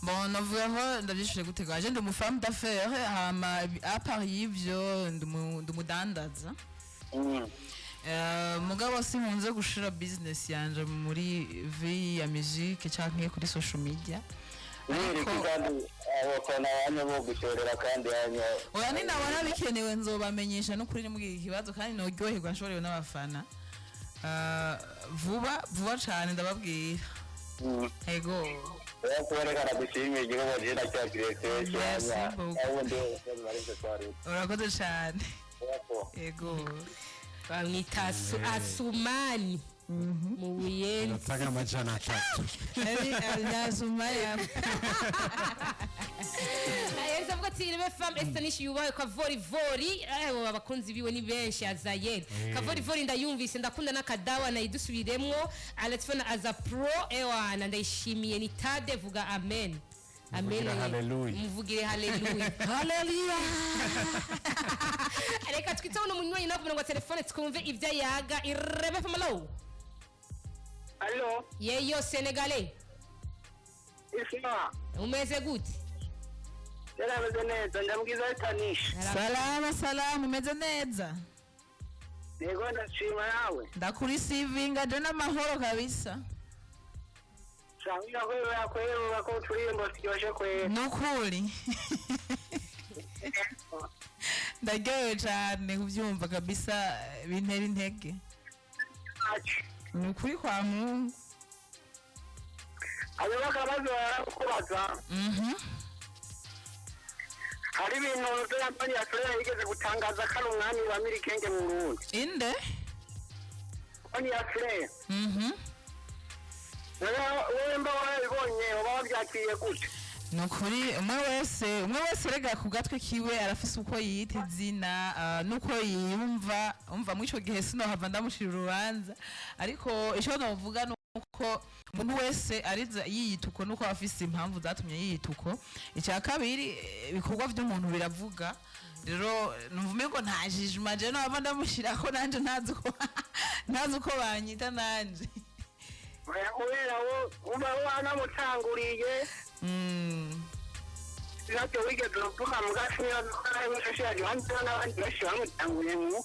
Bon, navuga ko ndabyishyuye gute gaje, ndi umufemme d'affaires, hama à part y'ivyo ndi umudandaza. Mugabo sinkunze gushira business yanje muri vie ya musique canke kuri social media. Mwereke kandi abafana banyu bo gushorera kandi yanyu. Oya, ninabona bikenewe nzobamenyesha n'ukuri, nimubwira ikibazo kandi noryoherwa nshoborewe n'abafana. Vuba vuba cane ndababwira. Ego. Reka nagushimiye igihugu jina cya kirekire. Merci beaucoup. Ubundi bari twari. Urakoze cane. Ego. Bamwita Asumani mu Buyenzi. Natanga 300. Nyazumaya. Yahise avuga ati irebe fam, Esther Nish yubawe kavorivori. Ewe, abakunzi biwe ni benshi. Azayeli, kavorivori ndayumvise, ndakunda n'akadawa, nayidusubiremwo. Alatifona aza pro, ewana ndayishimiye. Ni tade vuga amen amen. Muvugire hallelujah. Muvugire haleluya. Haleluya. Reka twiteho n'umunywanyi. Umunywanyi nawe ku murongo wa telefone, twumve ibyo yaga. Irebe FM, allo? Allo? Yeyo, Senegale. Isma. Umeze gute? Yarameze neza, ndamubwiza Estanisha. Salama salama, umeze neza? Yego, ndashima, nawe? Ndakurisivinga je n'amahoro kabisa. Sanga kwera kwera ko turirimbo turyoshe kwera. Nukuri ndaryohewe cane kuvyumva kabisa, bintera intege. Ni ukuri kwa Mungu. Hanyuma akabazo barakubaza. Hari ibintu Kampani ya Frere yigeze gutangaza ko ari umwami wa Mirikenge mu Burundi. Inde? Kampani ya Frere. Wewe mba warabibonye, uba wabyakiriye gute? Ni ukuri, umwe wese rega ku gatwe kiwe arafise uko yiyita izina, nuko yiyumva. Umva, muri ico gihe sinohava ndamucira urubanza, ariko ico novuga ni uko umuntu wese ariza yiyita uko nuko aba afise impamvu zatumye yiyita uko. Icya kabiri, ibikorwa vy'umuntu biravuga. Rero numva umengo nta jijima je nohava ndamushirako, nanje ntazi uko banyita nanje. Oya, kubera wo uba wanamutanguriye, ntacyo wigeze uvuga mugasi niba dukora yaje hanze n'abandi benshi bamutanguriye mu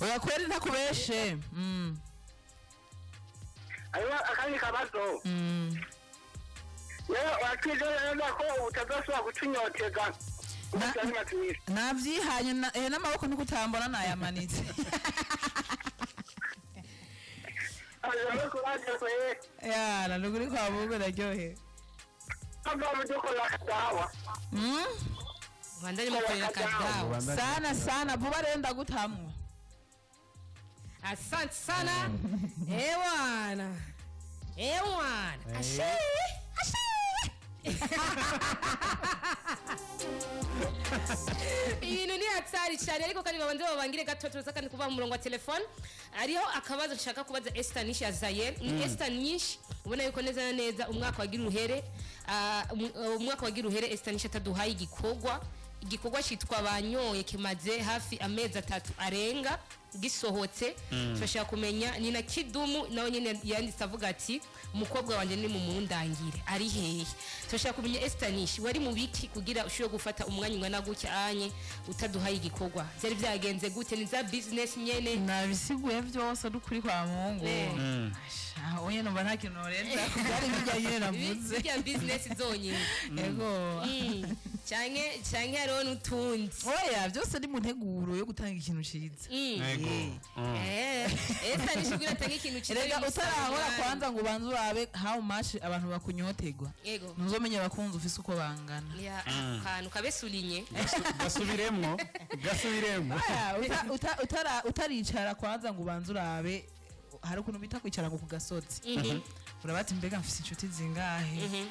Oya kweri, ntakubeshe. Hanyuma akandi kabazo, rero watwizeye neza ko utazasubira kutunyoteza? Navyihanye n'amaboko niko utambona nayamanitse. Yara, nukuri kwa Mungu ndaryohewe. Bandanye mukorera akadawa. Sana sana, vuba rero ndagutamwo. Asante sana, ewana ewana, ashe ashe. Ibintu ni hatari cyane, ariko kandi babanze babangire gato, tuza kandi kuva mu murongo wa telefone. Hariho akabazo nshaka kubaza Esther Nish Azaye. Ni Esther Nish, ubona yuko neza na neza umwaka wagira uruhere, umwaka wagira uruhere Esther Nish ataduhaye igikorwa cyitwa Banyoye, kimaze hafi amezi 3 arenga gisohotse. Turashaka kumenya ni na Kidumu nawe nyine yanditse avuga ati: "Umukobwa wanjye ni mu mundangire ari hehe?" Turashaka kumenya, Esther Nish, wari mu biki kugira ushobore gufata umwanya ungana gutya anye utaduhaye igikorwa? Byari byagenze gute? Ni za business nyene? Nabisiguye byose, nukuri kwa Mungu. Asha, oye, numva nta kintu norenza byari bijya nyine navuze. Bijya business zonyine? Yego. Canke hariho n'utundi? Oya, byose ni mu nteguro yo gutanga ikintu ciza. Yego. Esther Nish kugira atange ikintu cyiza Erega bimusaba utarahora umwanya. kwanza ngo ubanze urabe how much abantu bakunyotegwa, ntuzomenya abakunzi ufise uko bangana. Ya, akantu kabesulinye. Gasubiremwo, gasubiremwo. Oya, utaricara kwanza ngo ubanze urabe, hari ukuntu bita kwicara ngo ku gasozi, urabati: "Mbega mfise inshuti zingahe?"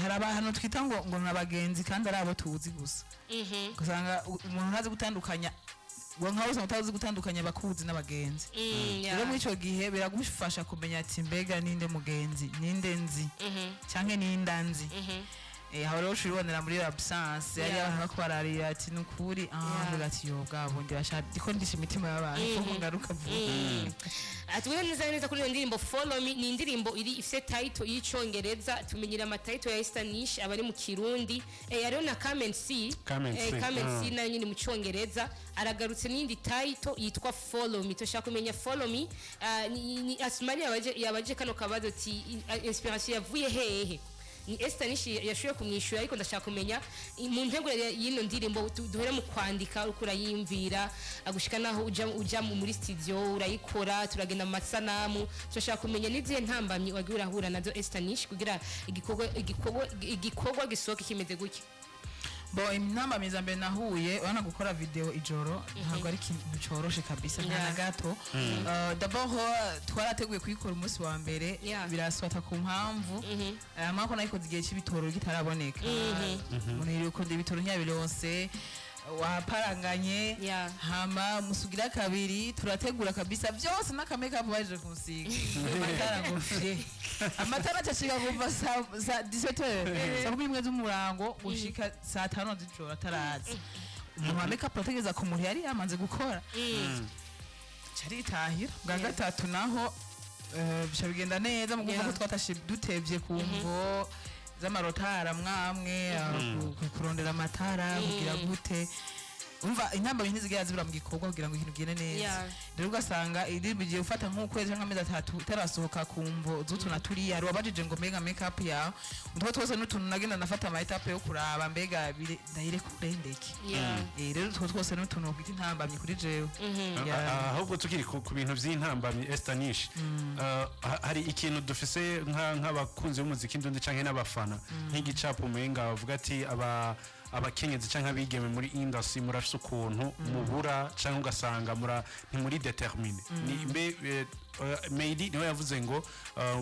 Hari abantu twita ngo ni abagenzi kandi ari abo tuzi gusa. Ugasanga umuntu ntazi gutandukanya, ngo nkawe usanga utazi gutandukanya abakuzi n'abagenzi. Rero muri ico gihe biragufasha kumenya ati: "Mbega ninde mugenzi, ninde nzi canke ninda nzi?" Aho rero ushobora muri absence yari abantu bako bararira ati: "Nukuri." Mvuga ati: "Yo, bwa bundi bashaka ndiko ndisha imitima y'abantu kuko ngaruka vuba." Atubwire neza neza kuri iyo ndirimbo Follow Me. Ni indirimbo iri ifite title y'icongereza, tumenyera ama title ya Esther Nish abari mu Kirundi. Hariho na Come and See. Come and See, Come and See nayo nyine mu Cyongereza. Aragarutse n'indi title yitwa Follow Me. Turashaka kumenya Follow Me, ni Asmani yabaje kano kabazo ati: "Inspiration yavuye hehe?" Ni Esther Nish yashoboye kumwishyura, ariko ndashaka kumenya mu nteguro y'ino ndirimbo, duhere mu kwandika, uriko urayiyumvira gushika naho uja muri studio urayikora, turagenda mu masanamu. Turashaka kumenya n'izihe ntambamyi wagiye urahura nazo, Esther Nish, kugira igikorwa gisohoke kimeze gutya. Bo, intambamyi za mbere nahuye, urabona gukora video ijoro ntabwo ari ikintu coroshe kabisa, nta na gato. D'abord twarateguye kuyikora umunsi wa mbere, biraswata ku mpamvu amako nayikoze igihe cy'ibitoro kitaraboneka. Umuntu yiriwe kurondera ibitoro ntiyabironse, waparanganye. Hama musugira kabiri turategura kabisa byose n'aka makeup baje kunsiga, amatara ngo fye, amatara acashika kuva sa 17h, saa 11 z'umurango gushika saa 5 z'ijoro ataraza. Umuntu wa makeup ategeza ku muntu yari yamaze gukora, caritahira. Bwa gatatu naho bica bigenda neza mu kuvuga ko twatashe dutevye ku mvo z'amarotara mwamwe, kurondera amatara, kugira gute. Umva, intambamyi ntizigera zibura mu gikorwa kugira ngo ikintu kigende neza. Rero ugasanga indirimbo igiye gufata nk'ukwezi cyangwa amezi 3 itarasohoka ku mvo z'utu na turiya. Hari uwabajije ngo mbega makeup yawe, utwo twose n'utuntu nagenda nafata ama étapes yo kuraba mbega ndayirekure ndeke. Rero utwo twose n'utuntu kwita intambamyi kuri jewe. Yeah. Ahubwo tukiri ku bintu by'intambamyi, Esther Nish, hari ikintu dufise nk'abakunzi b'umuziki ndundi canke n'abafana, nk'igicapo umenga bavuga ati aba abakenyezi canke abigeme muri industry murafise ukuntu mubura, canke ugasanga mura ntimuri déterminé. Ni mbe Meidi niwe yavuze ngo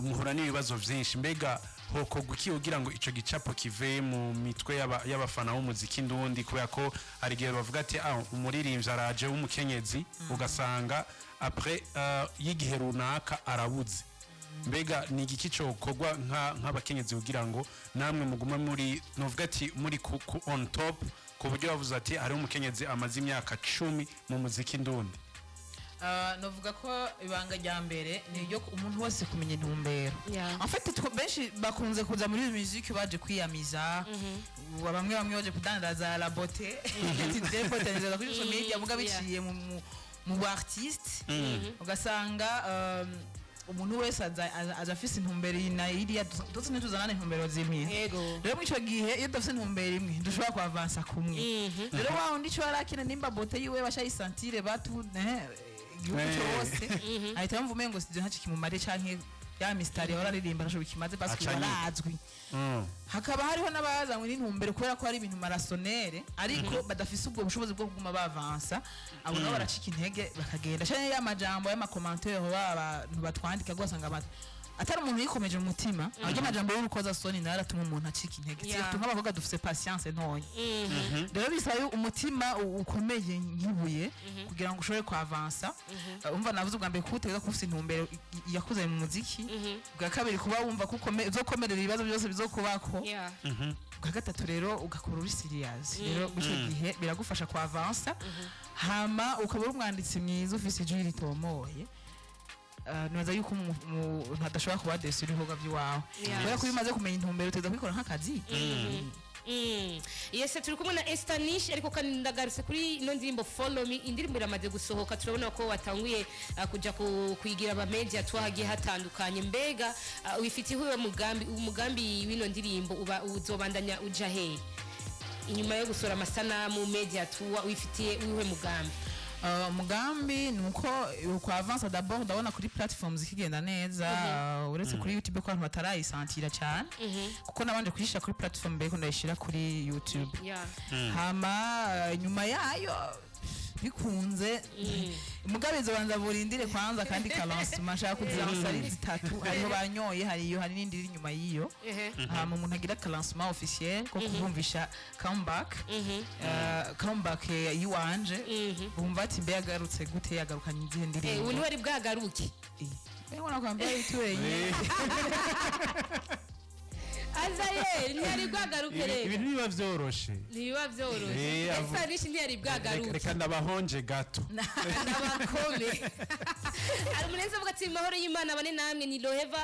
muhura n'ibibazo vyinshi. Mbega hokorwa iki kugira ngo ico gicapo kive mu mitwe y'abafana b'umuziki ndundi? Kubera ko hari igihe bavuga ati ah, umuririmbyi araje w'umukenyezi, ugasanga après y'igihe runaka arabuze. Mbega ni igiki cokorwa nk'abakenyezi kugira ngo namwe muguma muri, novuga ati muri ku on top, ku buryo bavuze ati hariho umukenyezi amaze imyaka 10 mu muziki ndundi? Novuga ko ibanga rya mbere ni iryo umuntu wese kumenya intumbero. En fait, benshi bakunze kuza muri musique baje kwiyamiza. Ubu bamwe bamwe baje kudandaza la beauté, ati je potentiel kuri social media, muga biciye mu bu artiste, ugasanga umuntu wese aza afise intumbero iyi na iriya. Twese ntituzanana intumbero zimwe. Rero muri ico gihe, iyo udafise intumbero imwe, ndushobora kuavansa kumwe. Rero wa wundi ico yarakina, nimba beauté yiwe bashayisantire batu igihugu cyose, ahita yumva umengo sivyo, ntaco kimumariye, canke ya mistari yahora aririmba ntaco bikimaze parce que Aca nyika. barazwi. Hakaba hariho n'abazanywe n'intumbero kubera ko hari ibintu marasonere, ariko badafise ubwo bushobozi bwo kuguma bavansa. Abo nabo baracika intege bakagenda, canke ya majambo y'ama commentaires abantu batwandika, rwose abantu atari umuntu yikomeje mu mutima, arya amajambo y'urukozasoni nayo aratuma umuntu acika intege. Surtout nk'abakobwa dufise patience ntoya. Rero bisaba umutima ukomeye nk'ibuye kugira ngo ushobore kwavansa. Umva, navuze ubwa mbere ko utegerezwa kuba ufise intumbero yakuze mu muziki. Ubwa kabiri, kuba wumva ko uzokomerera ibibazo byose bizokubako. Ubwa gatatu rero, ugakora uri serious. Rero icyo gihe biragufasha kwavansa, hama ukaba uri umwanditsi mwiza, ufise ijwi ritomoye. Nibaza yuko umuntu adashobora kuba déçu ibikorwa by'iwawe, kubera ko iyo umaze kumenya intumbero, uteza kubikora nk'akazi. Yes, turi kumwe na Esther Nish, ariko kandi ndagarutse kuri ino ndirimbo Follow Me. Indirimbo iramaze gusohoka, turabona ko watanguye kuja kuyigira aba media twahagiye hatandukanye. Mbega wifitiye uwo mugambi w'ino ndirimbo, uba uzobandanya uja hehe inyuma yo gusohora amasanamu, media tour? Wifitiye uwuhe mugambi? Umugambi ni uko kwa avance. D'abord ndabona kuri platforms ikigenda neza, uretse kuri YouTube ko abantu batarayisantira cyane, kuko nabanje kuyishyira kuri platform mbere ko ndayishyira kuri YouTube. Hama nyuma yayo bikunze, mugabe banza burindire kwanza kandi ka lancement. Nshaka kuzilansa ari zitatu: hariho banyoye, hari iyo, hari n'indi iri inyuma y'iyo. Hama umuntu agira ka lancement officiel ko kubumvisha comeback yiwanje, bumva ati mbe yagarutse gute, yagarukanye izihe ndirimbo? Ubu ntiwari bwagaruke. Ubona kwambara iturenye. Azaye ntiyari bwagaruke rero. Ibintu biba vyoroshe. Ntibiba byoroshye. Esther Nish ntiyari bwagaruke. Reka ndabahonje gato. N'abakome hari umuneza avuga ati mahoro y'Imana bane namwe, ni Loheva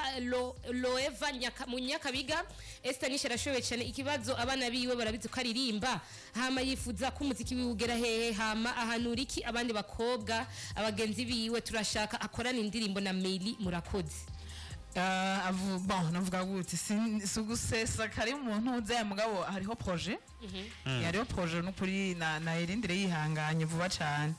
Loeva mu Nyakabiga. Esther Nish arashoboye cyane. Ikibazo, abana biwe barabizi ko aririmba? Hama yifuza ko umuziki wiwe ugera hehe? Hama ahanura iki abandi bakobwa abagenzi biwe? Turashaka akorana indirimbo na Meili. Murakoze. Bon, navuga gute, si ugusesa kari umuntu uze, mugabo hariho projet, hariho projet n'ukuri na irindire yihanganye vuba cyane.